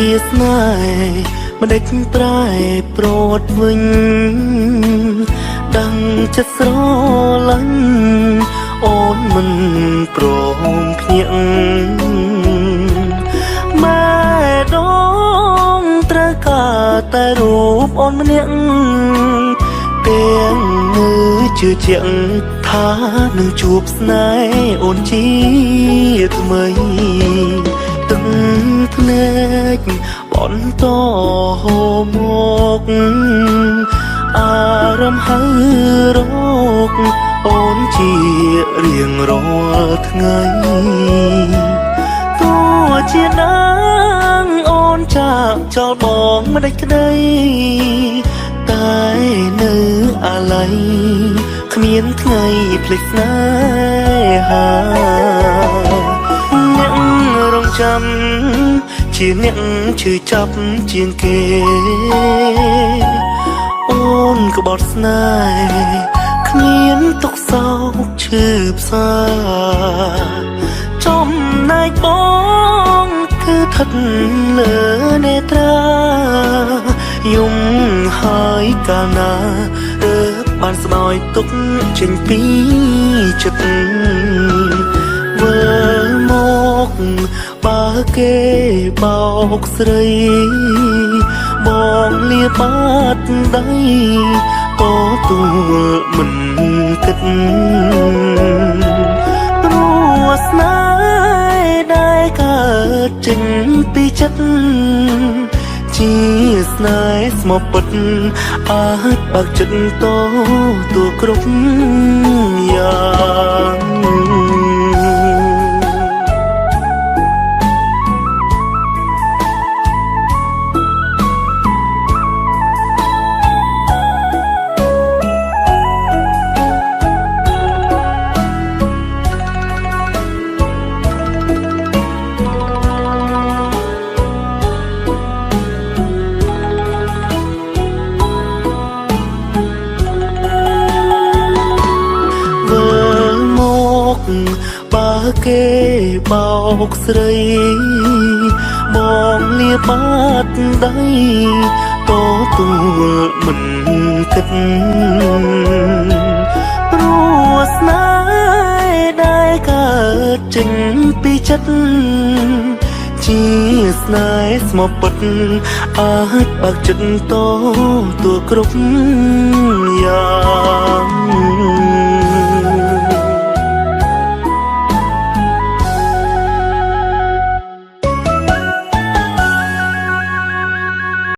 ជាស្នេហ៍មិនដេចប្រែប្រត់វិញដឹងចិត្តស្រឡាញ់អូនមិនព្រមភ្ញាក់ម៉ែដងត្រូវការតែរូបអូនម្នាក់ទាំងងើជឿជាក់ថានឹងជួបស្នេហ៍អូនជាថ្មី ទឹកភ្នែកបន្តហូរមកអារម្មណ៍ហើយរកអូនជារៀងរាល់ថ្ងៃទោះជាណាងអូនចាកចោលបងមិនដាច់ក្តីតែនៅអាល័យគ្មានថ្ងៃភ្លេចស្នេហា អ្នករងចាំជាអ្នកឈឺចាប់ជាងគេអូនក្បត់ស្នេហ៍គ្មានទុកសោកឈឺផ្សាចំណែកបងគឺស្ថិតលើនេត្រាយំហើយកាលណារើបានស្បោយទុកចេញពីចិត្ត វិលមកបើគេបោកស្រីបងលាបាតដៃតទួលមិនគិតព្រោះស្នេហ៍ដែលកើតចេញពីចិត្តជាស្នេហ៍ស្មោះពិតអាចបើកចិត្តតទួលគ្រប់យ៉ាង វិលមកបើគេបោកស្រីបងលាបាតដៃតទួលមិនគិតព្រោះស្នេហ៍ដែលកើតចេញពីចិត្តជាស្នេហ៍ស្មោះពិតអាចបើកចិត្តតទួលគ្រប់យ៉ាង